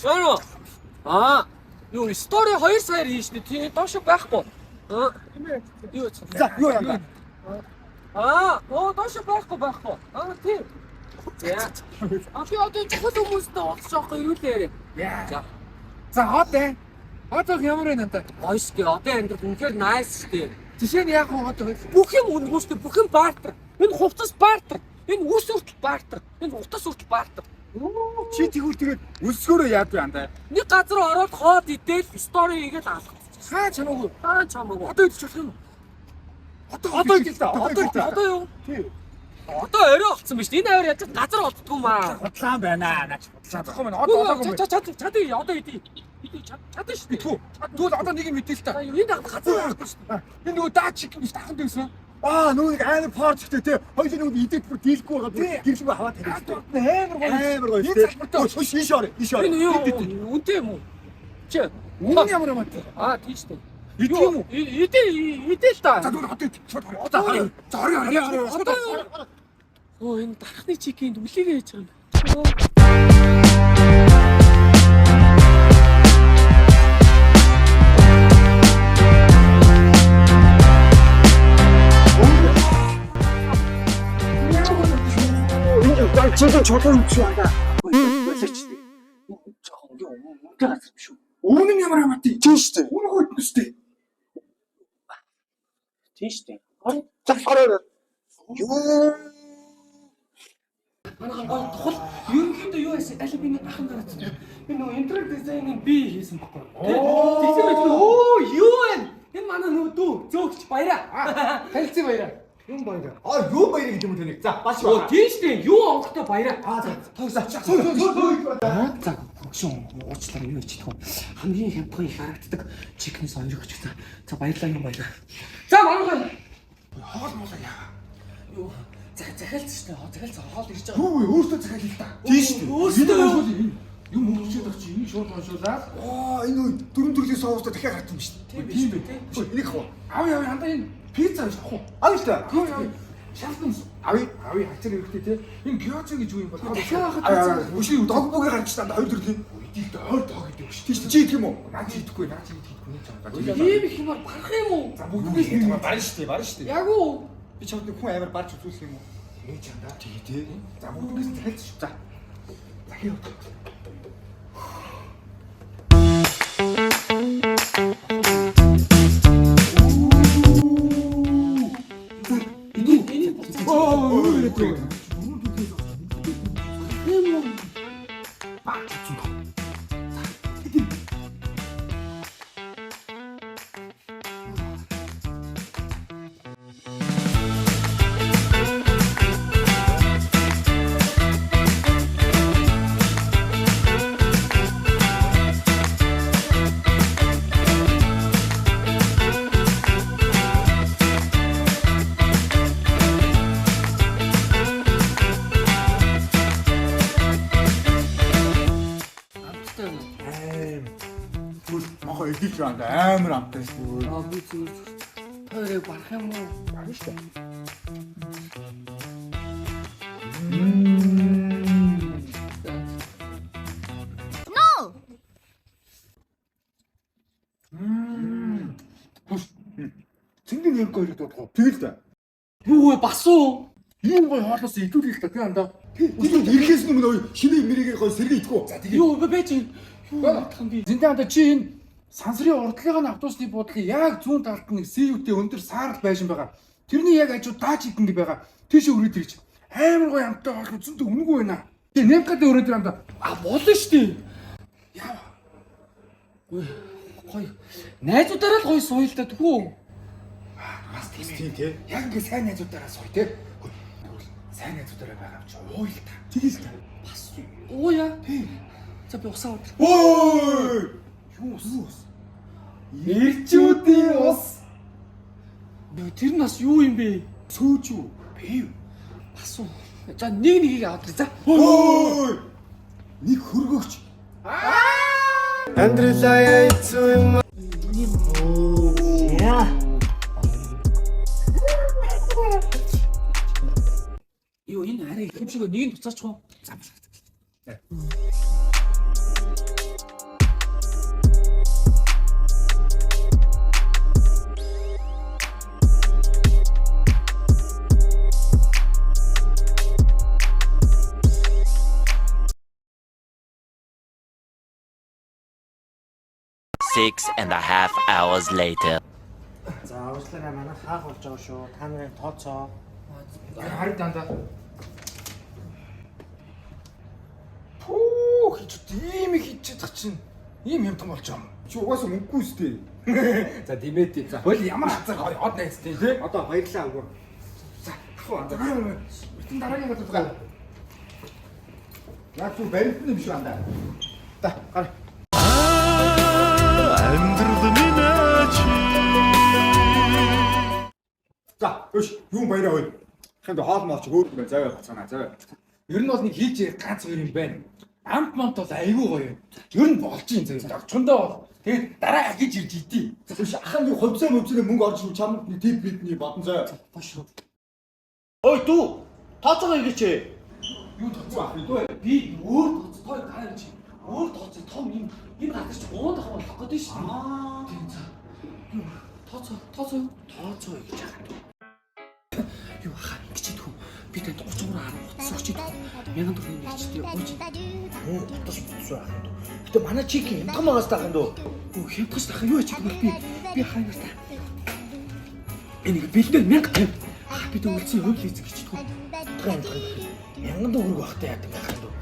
Чаа. Аа, юу story 2 саяар хийн штэ. Тий, доош байхгүй. Аа. Юу ч. За юу юм бэ? Аа, оо доош байхгүй байхгүй. Аа, тий. За. А би одоо чухал хүмүүстэй уулзах жоохон ирүүлээрэ. За. За хот ээ. Хот өх ямар вэ надад? Гоё штэ. Одоо амьдрал үнэхээр nice штэ. Жишээ нь яг хот өх. Бүх юм үнэгүй штэ. Бүх юм бартер. Энэ хувцас бартер. Энэ үс хүртэл бартер. Энэ утас хүртэл бартер. Чи тэгвэл тэгээд өлсгөөрөө яад вэ андаа? Нэг газар ороод хоол идэл story хийгээл алхах. Хаа чамаагүй. Аа чамаагүй. Одоо идчих болох юм уу? Одоо идэл та. Одоо идэл. Одоо юу? Тий. Одоо орой олцсон биз дээ. Энэ аваар яаж газар олддгүй маа. Худлаан байна. Наач худлаа. Чадахгүй мэн. Одоо одоогүй. Чад чад чад одоо идэ. Идэ чад чад шүү дээ. Мэдгүй. Тэгвэл одоо нэг юм мэдээ л та. Энэ газар байхгүй шүү дээ. Энэ нөгөө даа чик биш дахан дэвсэн. Аа нөгөө нэг амар порчтой тий. Хоёулын нөгөө идээд бүр дийлэхгүй байгаа бүр гэрлгүй хаваа тавиад. Амар гоё. Амар гоё. Энэ салбартай. Ой иш орё. Иш орё. Энэ юу үнэтэй юм уу? Чи Үнэн ямар юм бэ? Аа тийм шүү дээ. Идэх юм уу? Идэ идэ л та. За тэгвэл одоо идэх. Шууд орё. Одоо орё. За орё орё орё. Одоо юу? Оо энэ дархны чикинд үлээгээ хийж байгаа юм. Энэ яг чигээр чулуу юм чи андаа. Болооч дээ. Жохон юу үнэтэй газар биш үү? Үнэн ямар юм бэ? Тийм шүү дээ. Үнэгүй идэх шүү дээ. Тийм шүү дээ. За орё орё. Юу Манайхан гол тухал ерөнхийдөө юу яасан? Аль би нэг ахын гараад би нөгөө интерьер дизайныг би хийсэн байхгүй. Тэгсэн мэт өө юу вэ? Энэ манай нөгөө дүү зөөгч баяраа. Танилцсан баяраа. юм баяр. Аа юу баяр гэдэг юм таныг. За баш Оо тийм шүү дээ. Юу онготой баяраа. Аа за. За. Сүй сүй сүй. За хөшөө уучлаарай юу хийчих вэ? Хамгийн хямдхан их харагддаг чикнес хоёр өгч за. За баярлалаа юм баяраа. За манайхан Хоол моолоо яа. юу за захиалц шүү дээ. Захиалц хоол ирж байгаа. Юу вэ? Өөртөө захиал л та. Тийм шүү дээ. Өөртөө юу? Юм хөгжиж байгаа чи энэ шууд уншуулаад Аа энэ үе дөрөв төрлийн соустай дахиад гарсан юм шүү дээ. Тийм биш үү те? Ой, энийг хав. Авъя авъя хандаа энэ пицца биш ах уу? Авъя л та. Авъя авъя. Шалтан Авъя. авъя хачир хэрэгтэй те. Энэ гёцо гэж юу юм бол Дахиад хахад Аа өшөө дог бүгээ гарч та хоёр төрлийн. Үдий доор тоо гэдэг шүү. Тийм шүү. Чи идэх юм уу? Наа чи идэхгүй, наа чи идэхгүй нэг чамгаа. ийм их юмар барах юм уу? За бүгдээс нэг чамгаа Барна шүү дээ, барна шүү дээ. Яг уу? Би чамд нэг хүн амар барж үзүүлэх юм уу? Ээ чамдаа. Тий, тий. За бүгдээс нь захиалж шүү. За. Захиал. Энэ энэ буцаж Оо юу гэдэг вэ? юм уу? Амттай юм. Аим. Түл мохо идэж байна. Амар амттай шүү. Аа би зүгээр тойрог барах юм уу? Барна шүү дээ. Цэнгэн нэг гоё гэдэг уу? Тэгэл та. Юу вэ бас уу? Ийм гоё хоолоос идүүлэх л та тий андаа. Тэр ирэхээс өмнө ой шинэ мэрийг гоё сэргээ идэхгүй. За тэгээ. Юу бэ бэ чи? Юу бодох юм би? Зинтээ андаа чи энэ сансрын урдлынхаа автобусны буудлын яг зүүн талд нэг CU-тэй өндөр саарал байшин байгаа. Тэрний яг хажуу дааж идэн гэ байгаа. Тийш өрөөд ирж. Амар гоё амттай хоол зөндөө үнэгүй байна. Тэгээ Немкатай өрөөд ир андаа. А болно шүү дээ. Яа. Ой гоё. Найзуудаараа л гоё сууя л да түүх. Бас тийм ээ. Тийм тий. Яг ингээ сайн найзуудаараа сууя те. Хөөе, Тэгвэл сайн найзуудаараа байгаа юм чи ууя л та. Тэгэл та. Бас ууя. За би усаа аваад. Ой! Юу ус? Юу ус? Ирчүүдийн ус. Би тэр нь бас юу юм бэ? Сөөж үү? Пив. Бас уу. За нэг нэгийг аваад ир за. Ой! Нэг хөргөгч. Амьдралаа хэцүү юм. Яа. Юу энэ арай их юм шиг нэг нь буцаачих уу? За. 6.5 hours later. За уучлаарай, манай хаах болж байгаа шүү. Та нарын тооцоо. Харин дандаа. Пүү хийж ийм их хийж чадах чинь ийм хямдхан болж байгаа юм. Чи угаасаа мөнгөгүй үстэй. За димээдээ. За хөл ямар хазар гоё од найзтай тий. Одоо баярлалаа үгүй. За ах уу андаа. Битэн дараагийн гадуугаа. Яг зү баримтан юм шүү андаа. За гар. За өш юун баяраа хөөе. Ханд хоол моолч өөр юм байна. Зав бацгаана зав. Ер нь бол нэг хийж ярих ганц хоёр юм байна. Амт мамт бол айгүй гоё юм. Ер нь болж юм заяа. Орчондоо бол тэгээд дараа ахиж ирж идий. Өш ахын нэг хувьцаа мөвцөө мөнгө орж ин чамд нэг тип бидний бодон зав. Бош. Ой дүү. Тооцоогоо хийгээч. Юу тооцоо ах вэ? Би өөр тооцоо той гар чи. Өөр тооцоо том юм энэ газар чи гурван дахин болох гэдэг шүү дээ. Аа. Тийм за. Юу тооцоо тооцоо Тооцоо хийж байгаа дүү. юу хаа ингэж идэх үү? Би танд 33 10 утас өгч идэх үү? 1000 төгрөгийн нэг чтэй гуйж. Утас утас байх юм дүү. Гэтэ манай чик хямдхан байгаас таах юм дүү. Өө хямдхан ш юу хийж идэх вэ? Би хаа нартай. Энэ нэг бэлдээ 1050. Аа би төгөлсөн хувь лизинг гэж идэх үү? Хямдхан хямдхан. 1000 төгрөг багтай яадаг байх юм дүү.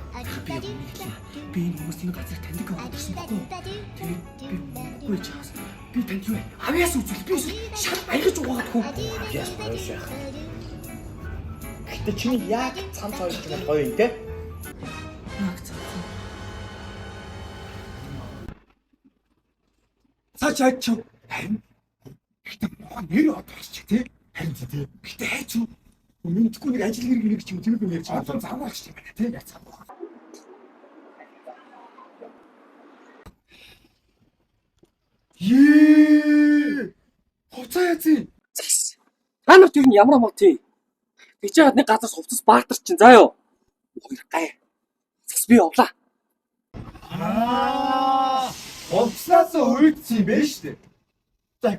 Би яг нэг хэлээ. Би энэ хүмүүс энэ газар таньдаг яваад ирсэн байхгүй юу? Тэгээд би мөнгөгүй чаас. Би танд юу вэ? Авьяас үзүүл. Би эсвэл шал баягаж угаагаад хөө. Авьяас баяр яах юм. Гэтэ чиний яг цамц хоёр ч юм гоё юм те. Яг цаа. Цаа чаа чав. Харин гэтэ мохон нэр од болчих тий. Харин тий. Гэтэ хайч юу? Мэдхгүй нэг ажил хэрэг нэг ч юм тэр юм ярьж Одоо завгүй болчих юм байна тий. Яг завгүй. Ее! Хувцаа яцээ. Зас. Та нарт ер нь ямар мод тий? Тэгж яагаад нэг газар хувцас баатар чинь заа юу? Хоёр гай. Зас би явлаа. Аа! Хувцаас уйдсан юм байна шүү дээ. За